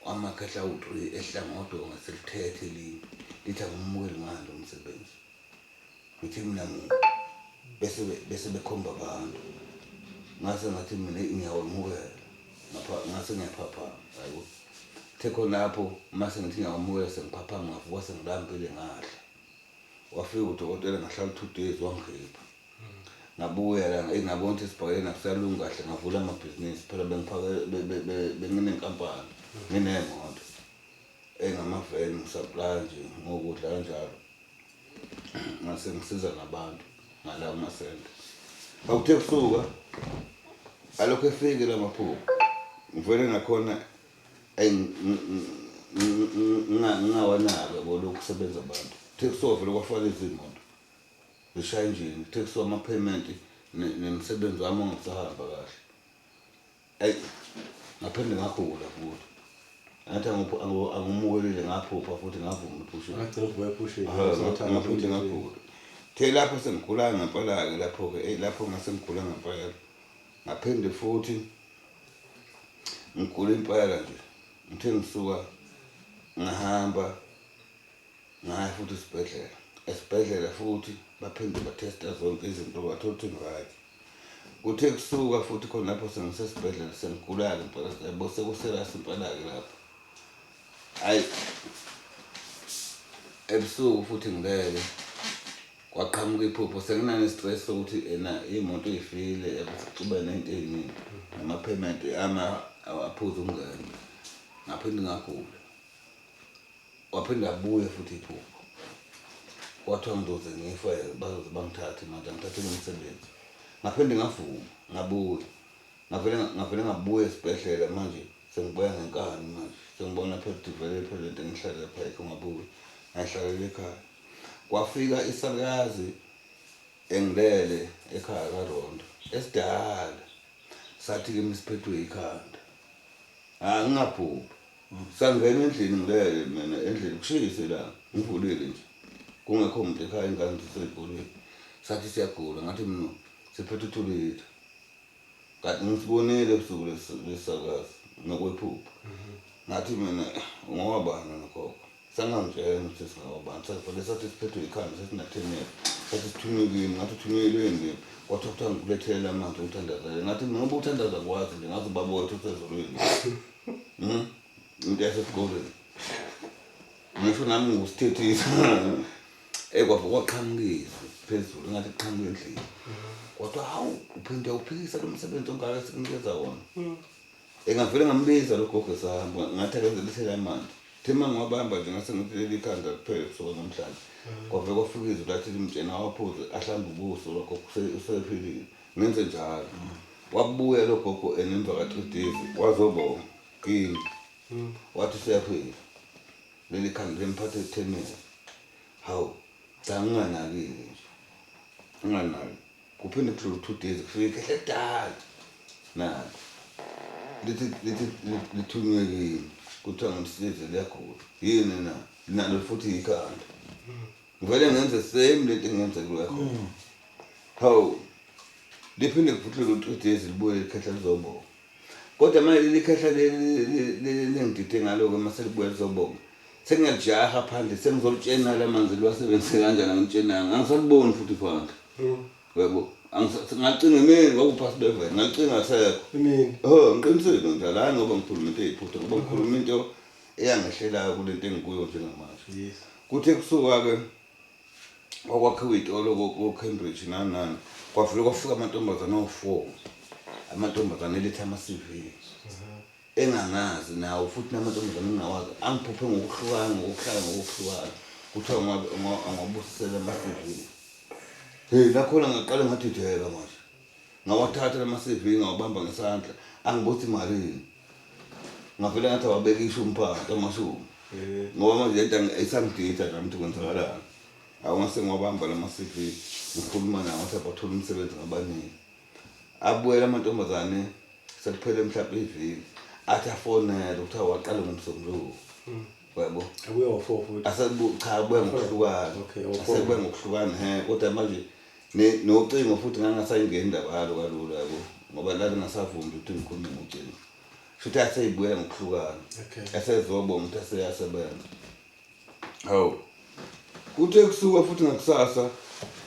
amakhehla awu-3 ehla ngodonga selithethe elinye lithi angimukeli ngani lo msebenzi. Ngithi mina muntu bese bekhomba abantu. Ngase ngathi mina ngiyawamukela. Ngase ngiyaphaphama yabo. The khonapho mase ngithi ngiyawamukela sengiphaphama ngavuka sengilambile ngadla. Wafika udokotela ngahlala 2 days wangikhipha. Ngabuya la ngabona ukuthi isibhakela nakusalunga kahle ngavula amabhizinisi phela bengifake benginenkampani nginemoto engamaveni ngisupply nje ngokudla kanjalo. Ngase ngisiza nabantu ngala kumasente. Akuthe kusuka alokho efike lamaphupho. Ngivele nakhona ngingawanaki yabo lokhu kusebenza abantu. Kuthe kusuka vele kwafaka izimoto. Zishaya injini, kuthe kusuka ama-payment nemisebenzi wami ongasahamba kahle. Ayi ngaphinde ngagula futhi. Ngathi angumukelile ngaphupha futhi ngavuma ephusheni. Ngagcina ukuvuma ephusheni. Ngaphinde ngagula. The lapho sengigula ngempela-ke lapho-ke, eyi lapho ngase ngigula ngempela. Ngaphinde futhi ngigula impela nje. Ngithe ngisuka ngahamba ngaya futhi esibhedlela. Esibhedlela futhi baphinde bathesta zonke izinto bathola ukuthi ngi-right. Kuthe kusuka futhi khona lapho sengisesibhedlela sengigula-ke impela yabo sekuserious impela-ke lapho. Hhayi ebusuku futhi ngilele kwaqhamuka iphupho senginane-stress sokuthi ena iy'moto ey'file yabo sixubene ney'nto ey'ningi nama-payment ami aphuza ukungena. Ngaphinde ngagula. Waphinde abuye futhi iphupho. Kwathiwa ngizoze ngife bazoze bangithathe manje angithathele umsebenzi. Ngaphinde ngavuma ngabuya. Ngavele ngabuya esibhedlela manje sengibuya ngenkani manje. Sengibona phela ukuthi vele phela lento engihlala lapha ayikho ngabuya. Ngayihlalela ekhaya. Kwafika isalukazi engilele ekhaya kaRondo esidala sathi kimi siphethwe ikhanda. Ah ngingaphuphi. Sangena endlini ngilele mina endlini kushise la ngivulile nje. Kungekho umuntu ekhaya ingane zisey'kolweni. Sathi siyagula ngathi mina siphethe uthulitha. Kanti ngisibonile ebusuku lesalukazi ngokwephupho. Ngathi mina ungowabani wena gogo? Sangangitshela ukuthi singawabani. Sasivele sathi siphethwe ikhanda sesina-10 years. Sathi sithunywe kimi ngathi uthunyelweni kimi. Kwathiwa kuthiwa ngikulethele amanzi ungithandazele. Ngathi mina ngoba uthandaza kwazi nje ngazi ubaba wethu usezulwini. Into yasesikolweni. Ngisho nami ngusithethisa. Kwavele kwaqhamuka izwi phezulu ngathi kuqhamuka endlini. Kwathiwa hawu uphinde uphikisa lo msebenzi ongaka esikunikeza wona. Engavele ngambiza lo gogo esahamba ngathi akezilethele amanzi. Thi uma ngiwabamba nje ngase ngithi leli khanda kuphele kusuka namhlanje. Kwavele kwafika izwi lathi limtshena awaphuze ahlambe ubuso lo gogo usephilile. Ngenze njalo. Wabuya lo gogo enemva ka-3 days wazobonga kimi. Wathi useyaphila. Leli khanda limphathe 10 years. Hawu, cha nginganakile nje. Nginganaki. Kuphinde kudlule 2 days kufike ikhehla elidala. Nalo. Lithi lithi lithunywe kimi. Kuthiwa ngimsize liyagula. Yini na? Nalo futhi ikhanda. Ngivele ngenze same lento engiyenze kulo khona. Hawu. Liphinde kudlule 3 days libuye ikhehla lizobonga. Kodwa manje leli khehla leli lengidide ngalo-ke uma selibuya lizobonga. Sengiyalijaha phandle sengizolitshena la manzi liwasebenzise kanjani angilitshenanga angisaliboni futhi phandle. Yebo. Ngacinga emini kwakuphasi bevele ngacinga asekho. Emini. Oh ngiqinisile nje la ngoba ngikhuluma into eyiphutha ngoba ngikhuluma into eyangehlelayo kulento engikuyo njengamanje. Yes. Kuthe kusuka-ke kwakwakhiwa iy'tolo ko-Cambridge nani nani kwavele kwafika amantombazane awu-4 amantombazane eletha ama-CV engangazi nawo futhi namantombazane engingawazi angiphuphe ngokuhlukana ngokuhlala ngokuhlukana kuthiwa angwabusisele ama-CV. Hey lakhona ngaqale ngadideka manje. Ngawathatha lama-CV ngawabamba ngesandla angibothi malini. Ngavele ngathi awabeka ishumi phansi amashumi. Ngoba manje lento ayisangidida nami ukuthi kwenzakalani. Awu ngase ngiwabamba lama-CV ngikhuluma nawo ngathi abathola umsebenzi ngabaningi. Abuyela amantombazane sekuphele mhlawumbe iviki athi afonele ukuthi awaqale ngomsombuluko. Uyabo? Abuye ngo-4 futhi. Asebu cha abuya ngokuhlukana. Okay, ngo-four. Asebuya ngokuhlukana he kodwa manje nocingo futhi ngangasayingeni indaba yalo kalula yabo ngoba lali ngasavumi ukuthi ngikhulume ngocingo. Shuthi aseyibuya ngokuhlukana. Okay. Asezobonga ukuthi aseyasebenza. Hawu. Kuthe kusuka futhi ngakusasa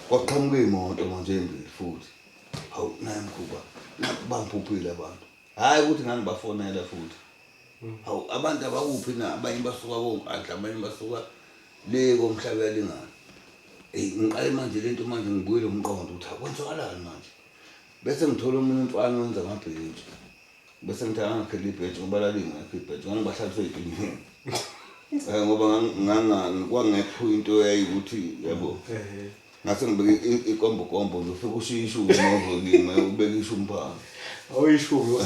kwaqhamuka iy'moto manje ey'mbili futhi. Hawu naye mkhuba bangiphuphile abantu. Hhayi ukuthi ngangibafonela futhi. Hawu abantu abakuphi na abanye basuka koNkandla abanye basuka le komhlaba uyalingana. Eyi ngiqale manje lento manje ngibuyele umqondo ukuthi akwenzakalani manje. Bese ngithola omunye umfana owenza amabhentshi. Bese ngithi angangikhela ibhentshi ngoba lalingekho ibhentshi ngangibahlalisa ey'timeni. Ngoba kwangekho into eyayikuthi yabo. Ngase ngibeke ikombokombo nje ufike ushiye ishumi mawuvukile ubeke ishumi phansi. Awuyishumi.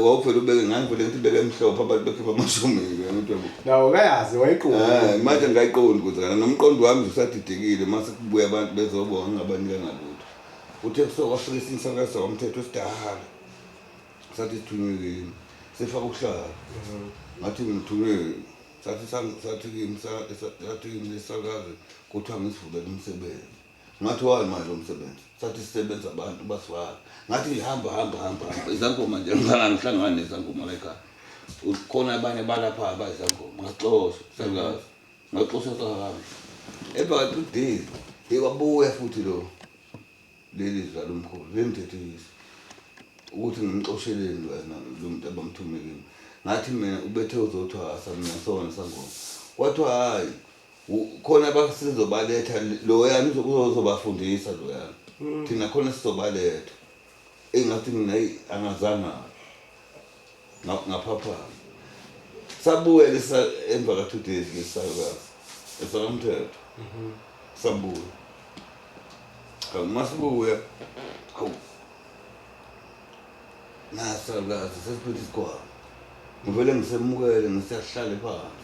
Wawuvele ubeke ngangivele ngithi beke emhlophe abantu bekhipha amashumi ngithi yabo. Nawo kayazi wayiqonda. Manje ngayiqondi kwenzakala nomqondo wami nje usadidekile mase kubuya abantu bezobonga ngingabanika ngalutho. Kuthe kusuka kwafika esinye isalukazi sakwamthetho esidala. Sathi sithunywe kimi sifaka ukuhlala. Ngathi ngithunywe sathi sathi kimi sathi kimi lesalukazi kuthiwa ngisivulele umsebenzi. Ngathi wani manje lo msebenzi? Sathi sisebenza abantu basifaka. Ngathi hamba hamba hamba hamba izangoma nje ngihlangana nezangoma la ekhaya. Khona abanye balapha abayizangoma ngaxosha salukazi. Ngaxosha sahamba. Emva ka 2 days ikwabuya futhi lo leli zwi lomkhulu lengithethisa ukuthi ngimxosheleni wena lo muntu abamthume kimi. Ngathi mina ubethe uzothwasa mina sona sangoma. Kwathiwa hhayi khona abasizobaletha loyana uzobafundisa loyana. Thina khona sizobaletha. Engathi mina eyi angazanga ngaphaphama. Sabuya lesa emva ka 2 days lesalukazi. Esakamthetho. Sabuya. Masibuya hawu nasalukazi sesiphethe isikhwama. Ngivele ngisemukele ngisiyahlale phansi.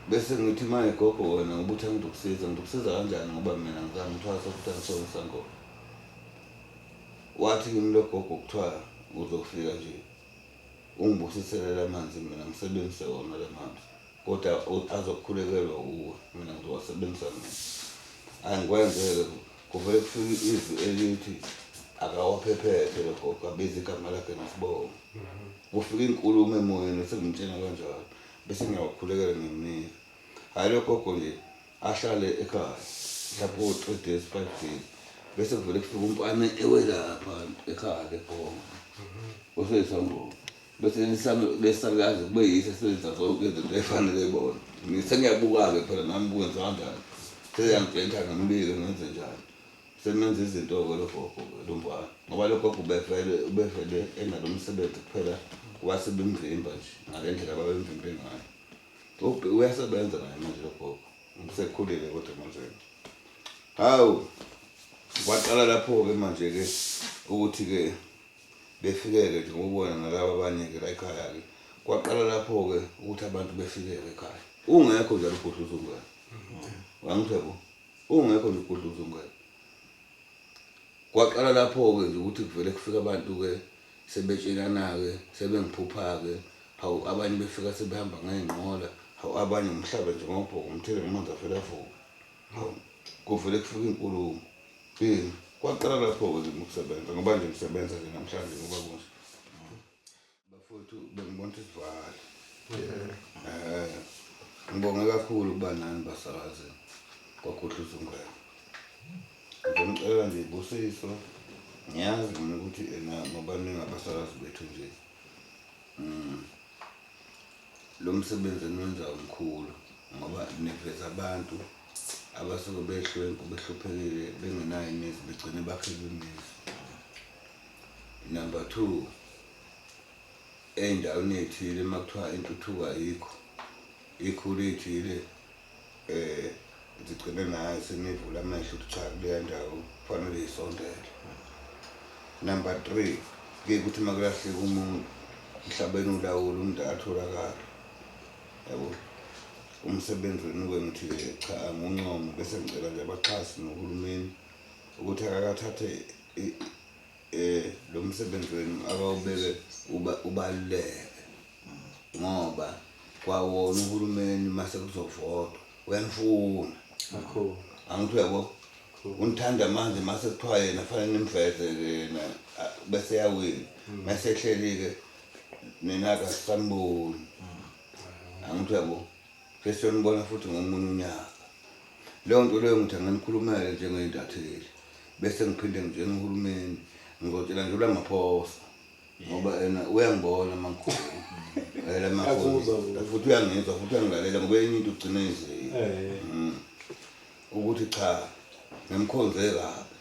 Bese ngithi maye gogo wena ngoba uthi angizokusiza, ngizokusiza kanjani ngoba mina ngizange ngithwase futhi angisona isangoma. Wathi kimi lo gogo kuthiwa uzofika nje ungibusisele la manzi mina ngisebenzise wona la manzi kodwa azokukhulekelwa uwe mina ngizowasebenzisa mina. Angikwenzeke kuvele kufike izwi elithi akawaphephethe lo gogo abize igama lakhe nesibongo. Kufika inkulumo emoyeni sengimtshena kanjalo bese ngiyawakhulekela ngimnika. Hhayi lo gogo nje ahlale ekhaya mhlawumbe o-three days 5 days bese kuvele kufika umfana ewelapha ekhaya lebhongo oseyisangoma bese lesalukazi kube yiso esenza zonke izinto efanele bona. Sengiyabuka-ke phela nami kwenza kanjani, seyangitshentha ngimbike ngenze njani, semenza izinto-ke lo gogo-ke lo mfana ngoba lo gogo ubevele enalo msebenzi kuphela wase bemvimba nje ngale ndlela ababemvimbe ngayo. Uyasebenza naye manje lo gogo usekhulile kodwa manje. Hawu, kwaqala lapho-ke manje-ke ukuthi-ke befikeke nje ngokubona nalaba abanye-ke la ekhaya-ke kwaqala lapho-ke ukuthi abantu befikeke ekhaya ungekho njalo ugudluza ungene wangithi yabo ungekho nje ugudluza ungene. Kwaqala lapho-ke nje ukuthi kuvele kufika abantu-ke sebetshelana-ke sebengiphupha-ke hawu abanye befika sebehamba ngey'nqola hawu abanye ngimhlabe nje ngobhoko ngimthele ngamanzi avele avuke hawu kuvele kufika inkulumo yini. Kwaqala lapho-ke nje ukusebenza ngoba nje ngisebenza nje namhlanje ngoba kunje bafowethu bengibona ukuthi sivale. Ngibonge kakhulu ukuba nani basakazi kwaGudluza Ungene. Ngizomcela nje ibusiso, ngiyazi mina ukuthi ena ngoba ningabasakazi bethu nje lo msebenzi eniwenzayo mkhulu ngoba niveza abantu abasuke behlwempu behluphekile bengenayo imizi begcine bakhelwe imizi. Number two, ey'ndaweni ey'thile uma kuthiwa intuthuko ayikho ikhulu ey'thile zigcine nayo senivula amehlo ukuthi cha kuleya ndawo kufanele isondele. Number three, kuye kuthi uma kulahleka umuntu mhlabeni ulawula umuntu atholakale yabo. Umsebenzi wenu-ke ngithi-ke cha angiwuncomi bese ngicela nje abaxhasi nohulumeni ukuthi akakathathe lo msebenzi wenu akawubeke ubaluleke ngoba kwawona uhulumeni mase kuzovotwa uyanifuna kakhulu. Angithi uyabo unithanda manje mase kuthiwa yena fanele nimveze yena bese yawina mase ehleli-ke nina-ke asisaniboni. Angithi uyabo sesiyonibona futhi ngomunye unyaka. Leyo nto leyo ngithi anganikhulumele njengey'ntatheli bese ngiphinde ngitshena uhulumeni ngizotshela nje uLamaphosa ngoba yena uyangibona uma ngikhuluma Uyakuzwa Lamaphosa futhi uyangizwa futhi uyangilalela ngoba enye into ugcina izile ukuthi cha ngimkhonze kabi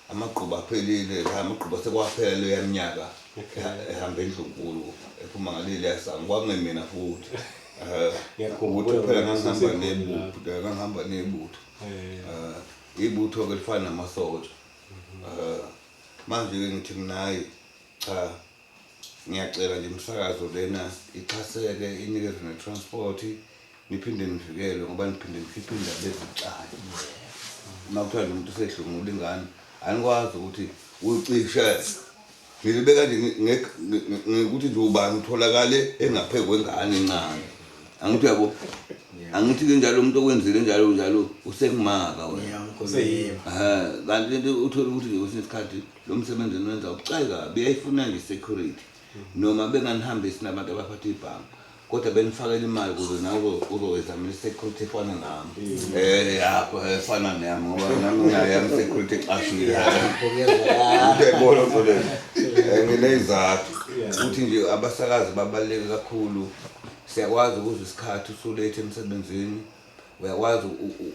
amagquba aphelile la amagquba sekwaphela leya minyaka ehamba endlunkulu ephuma ngaleli yasango kwakungemina futhi. Ngiyakhumbula ukuthi phela wena ngangihamba ususekhona nebutho ngangihamba nebutho ibutho-ke lifana namasotsha. Manje-ke ngithi mina hhayi cha ngiyacela nje imisakazo lena ixhaseke inikezwe ne-transport niphinde nivikelwe ngoba niphinde nikhiphe indaba ezibucayi. Uma kuthiwa nje umuntu usedlungula ingane anikwazi ukuthi uyicishe ngilibeka nje ngikuthi nje ubani utholakale engaphezu kwengane encane. Angithi uyabo angithi-ke njalo umuntu okwenzile njalo njalo usekumaka wena. Useyima. Kanti lento uthole ukuthi nje kwesinye isikhathi lo msebenzi eniwenza ubucayi kabi uyayifuna nje i-security noma benganihambisi nabantu abaphatha ibhange kodwa benifakela imali ukuze nawe uzoyizamela i-security efana nami yakho efana neyami ngoba nami nginayo yami i-security eqashile. Uyayibona nto leyo. Nginey'zathu ukuthi nje abasakazi babaluleke kakhulu. Siyakwazi ukuzwa isikhathi usulethe emsebenzini, uyakwazi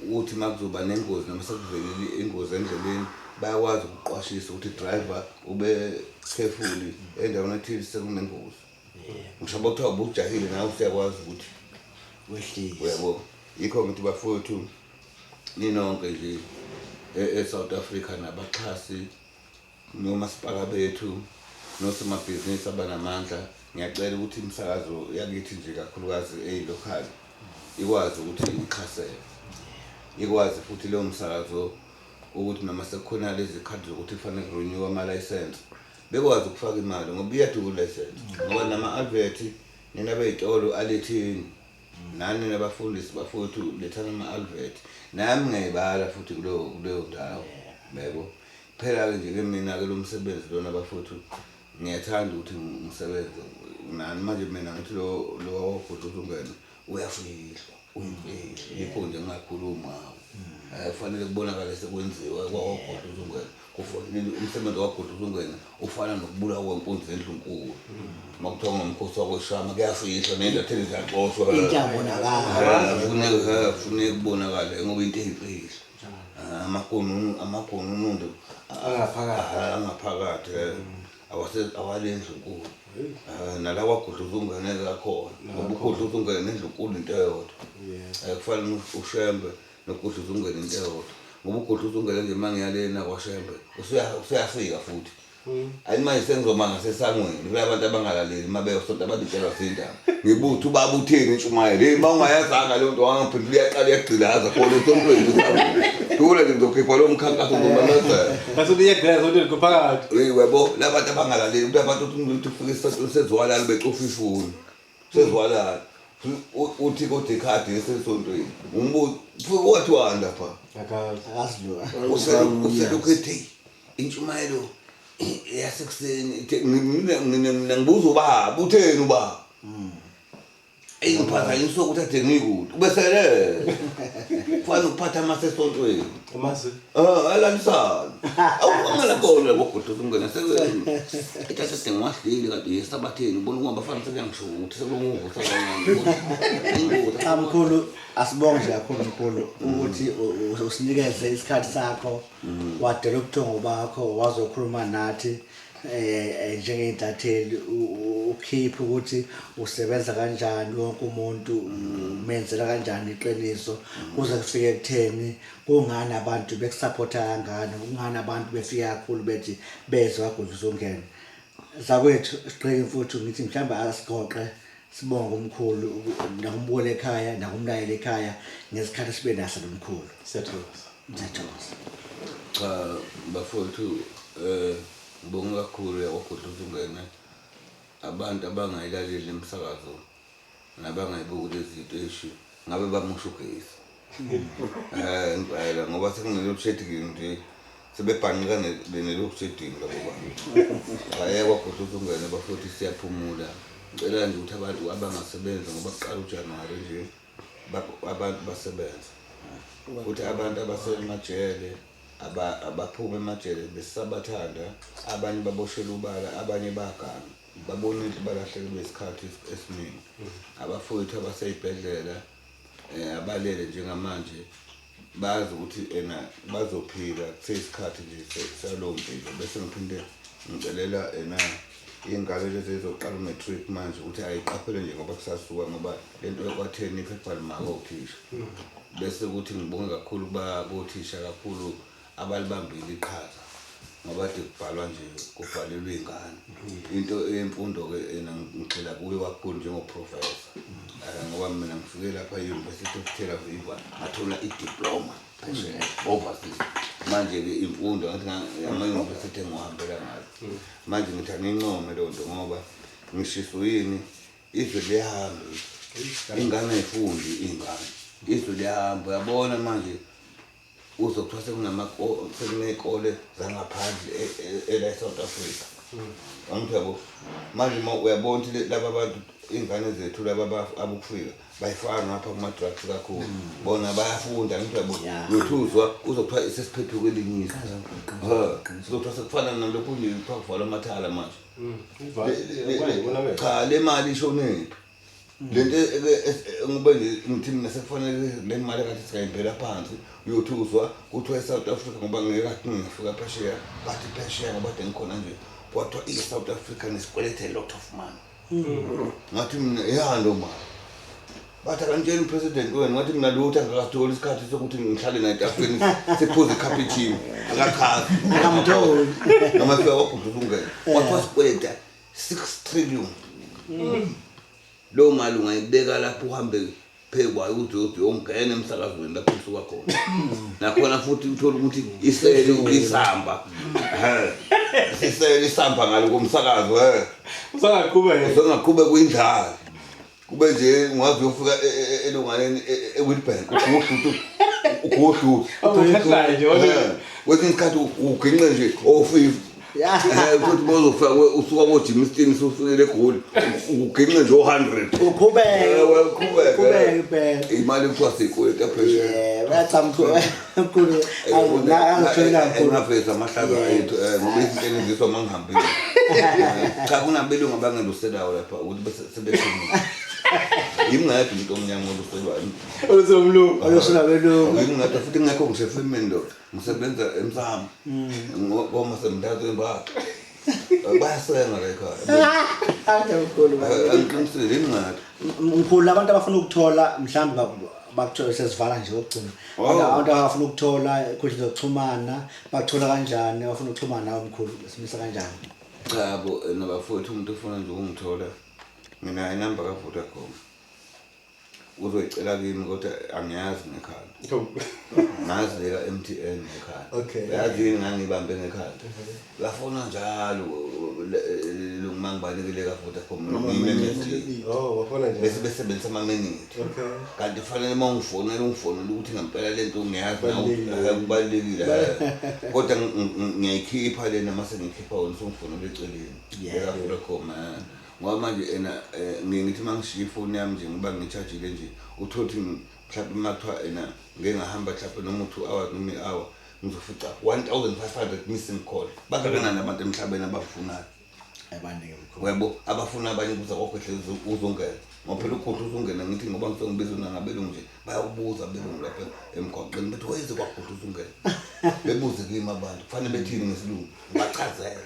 ukuthi uma kuzoba nengozi noma sekuvelile ingozi endleleni bayakwazi ukuqwashisa ukuthi driver ube careful endaweni ethile sekunengozi. Ngisho kuthiwa ubujahile nawe usuyakwazi ukuthi wehlise. Uyabo yikho ngithi bafowethu ninonke nje e-South Africa nabaxhasi nomasipala bethu nosomabhizinisi abanamandla ngiyacela ukuthi imisakazo yakithi nje kakhulukazi eyi-local Ikwazi ukuthi ixhaseke. Ikwazi futhi leyo msakazo ukuthi noma sekukhona lezi khadi zokuthi kufanele kurenew ama-license bekwazi ukufaka imali ngoba iyadula i-license ngoba nama-advert nina bey'tolo alethini nani nabafundisi bafowethu lethani ama-advert nami ngiyayibala futhi kuleyo ndawo yebo. Phela-ke nje ke mina-ke lo msebenzi lona bafowethu ngiyathanda ukuthi ngisebenze nani manje mina ngithi lo lo wawubhuti ukuthi ungene uyafihlwa uyimfihlo yikho nje ngingakhulumi ngawo. Kufanele kubonakale sekwenziwa kwawabhuti ukuthi ungene kufanele umsebenzi wabhuti ukuthi ungene ufana nokubulawa kwenkunzi endlunkulu. Uma kuthiwa ngomkhosi wakweshama kuyafihlwa ney'ntatheli ziyaxoshwa. Into yabonakala. Kufuneka kubonakale ngoba into eyimfihlo. Amagunundu Angaphakathi. Angaphakathi awale ndlunkulu. Nalawa gudluza ungene kakhona ngoba ugudluza ungene nendlunkulu into eyodwa. Kufanele uShembe nokugudluza ungene into eyodwa ngoba ugudluza ungene nje uma ngiyalena kwaShembe usuyafika futhi. Hayi manje sengizoma ngasesangweni kula bantu abangalaleli uma beyosonta babitshelwa zindaba. Ngibuthi ubaba utheni intshumayelo? Hey uma ungayazanga leyo nto wangaphendula iyaqala iyagqilaza khona esontweni esangweni. Thula nje ngizokhipha lo mkhankaso ngomemezela. Ngasuthi iyagqilaza esontweni kuphakathi. Hey webo labantu abangalaleli kulabantu uthi umuntu ufike esontweni sezwalala becofa ifoni. Sezwalala. Uthi kodwa ikhadi lesesontweni. Umbuzo ufike wathiwani lapha? Akazi. Akazi lo. Uselokhu ethi intshumayelo yasekuseni mina ngibuza ubaba utheni ubaba? Eyi ngiphatha insuku ukuthi ade ngikude ubesele kufanele ukuphatha amase esontweni. Amase. Alalisana. Awungala khona ngokuthi ungena ithatha sengiwahleli kade esabatheni ubona ukuhamba abafana sekuyangisho ukuthi sekulunguvusa kancane. Cha mkhulu asibonge nje kakhulu mkhulu ukuthi usinikeze isikhathi sakho wadela ubuthongo bakho wazokhuluma nathi njengey'ntatheli ukhiphe ukuthi usebenza kanjani wonke umuntu umenzela kanjani iqiniso kuze kufike ekutheni kungani abantu bekusaphotha kangani kungani abantu befika kakhulu bethi bezwa kaGudluza ungene. Zakwethu siqheke mfowethu ngithi mhlawumbe asigoqe sibonge umkhulu nakumbukela ekhaya nakumlayela ekhaya ngesikhathi sibe naso nomkhulu. Siyathokoza. Siyathokoza. Cha bafowethu ngibonge kakhulu yakwaGudluza ungene abantu abangayilaleli imisakazo nabangayibuki lezi ziteshi ngabe bamosha ugesi. Impela ngoba sekune-load shedding nje sebebhanqika ne-load shedding labo bantu. Cha yakwaGudluza ungene bafowethu siyaphumula. Ngicela nje ukuthi abantu abangasebenzi ngoba kuqala uJanuwari nje abantu basebenze. Futhi abantu abasemajele abaphume emajele besabathanda abanye baboshelwe ubala abanye baganga babona ukuthi balahlekelwe isikhathi esiningi. Abafowethu abasey'bhedlela abalele njengamanje bazi ukuthi ena bazophila kuseyisikhathi nje salowo mpilo. Bese ngiphinde ngicelela ena iy'ngane lezi ezizoqala u-matric manje ukuthi ayiqaphele nje ngoba kusasuka ngoba lento yokwatheni iphepha limaka othisha. Bese kuthi ngibonge kakhulu kothisha kakhulu abalibambile iqhaza ngoba kade kubhalwa nje kubhalelwe iy'ngane. Into eyemfundo-ke ena ngigxila kuyo kakhulu njengoprofesa ngoba mina ngifike lapha e-University of Tel Aviv ngathola i-diploma phesheya overseas. Manje-ke imfundo ngathi ama-university engiwahambela ngayo. Manje ngithi angincome leyo nto ngoba ngishiso yini izwe liyahamba ingane ayifundi ingane izwe liyahamba uyabona manje uzokuthiwa sekuney'kole zangaphandle ela e-South Africa. Angithi uyabo manje uma uyabona ukuthi laba bantu iy'ngane zethu laba abokufika bayifaka ngapha kuma-drugs kakhulu bona bayafunda angithi uyabo uyothuzwa uzokuthiwa sesiphethe kwelinye izwe. Sizokuthiwa sekufana nalokhu nje kuthiwa kuvalwa amathala manje. Cha le mali ishonephi? Lento ngoba nje ngithi mina sekufanele le mali engathi singayimbela phansi uyothuzwa kuthiwa e-South Africa ngoba ngeke kathi ngingafika phesheya bathi phesheya ngoba kade ngikhona nje kwathiwa i-South Africa nesikwelete a lot of money. Ngathi mina ya lo mali bathi akantsheni upresident wena ngathi mina lutho angikasitholi isikhathi sokuthi ngihlale naye etafuleni siphuze icappuccino akachazi Akamtholi. Noma fika kwagudluza ungene kwathiwa sikweleta 6 trillion. Leyo mali ungayibeka lapho uhambe Phekwayo ukuthi uyothi uyongena emsakazweni lapho usuka khona. Nakhona futhi uthola ukuthi isele isamba. Ehhe. Isele isamba ngalo komsakazo eh. Usangaqhubeka. Usangaqhubeka uyindlala. Kube nje ungaze uyofika elunganeni eWitbank uguhlutu uguhlutu. Awukhahlayo nje wona. Kwesinye isikhathi uginqe nje o-50. Uthi uma uzofika usuka ko-Germiston usufikele eGoli uginqe nje o-100. Uqhubeke. Uqhubeke. Uqhubeke impela. Imali kuthiwa siyikweleta phesheya. Yebo, cha mkhulu. Mkhulu angithola mkhulu. Engaveza amahlazo ethu ngoba izinto engiziswa uma ngihambile. Cha kunabelungu abangeluselayo lapha ukuthi bese sebephumile. Yimi ngedwa umuntu omnyama oluselwayo. Olusemlungu. Olusela belungu. Yimi ngedwa futhi ngekho ngisefemini ndoda. Ngisebenza emsamo. Ngoma semthathu imbaxa. Bayasenga la ekhaya. Hayi mkhulu. Angiqinisile yimi ngedwa. Mkhulu abantu abafuna ukuthola mhlawumbe bakuthola sesivala nje okugcina. Oh. Abantu abafuna ukuthola inkundla zokuxhumana bakuthola kanjani abafuna ukuxhumana nawe mkhulu simisa kanjani? Cha bo nabafowethu umuntu ofuna nje ukungithola mina inamba ka-Vodacom uzoyicela kimi kodwa angiyazi ngekhanda. Ngazi leka MTN ngekhanda. Okay. Yazi yini ngangibambe ngekhanda. Bafona njalo uma ngibalekile ka Vodacom ngiyimemezile. Oh, wafona nje. Bese besebenzisa ama-minute. Okay. Kanti kufanele uma ungifonela ungifonele ukuthi ngempela lento ngiyazi nawe Kubalulekile. kubalulekile. Kodwa ngiyayikhipha lena mase ngikhipha wona usungifonela eceleni. Yeah. Leka Vodacom. Ngoba manje ena ngiye ngithi uma ngishiya ifoni yami nje ngoba ngichargile nje uthole ukuthi mhlawumbe uma kuthiwa ena ngike ngahamba mhlawumbe noma u-2 hours noma i-hour ngizofica 1500 missing call. Bangakanani abantu emhlabeni abafunayo? Abaningi mkhulu. Yebo, abafuna abanye ukuza kwakho uzongena. Ngoba phela uGudla uzongena ngithi ngoba ngisuke ngibizwa nangabelungu nje bayawubuza abelungu lapha emgwaqeni bethi wayeze kwaGudla uzongena. Bebuze kimi abantu kufanele bethini ngesilungu ngibachazele.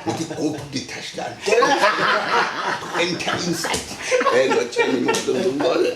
Ngithi go to the touchdown. Enter inside. Ngatshela umuntu ngibona.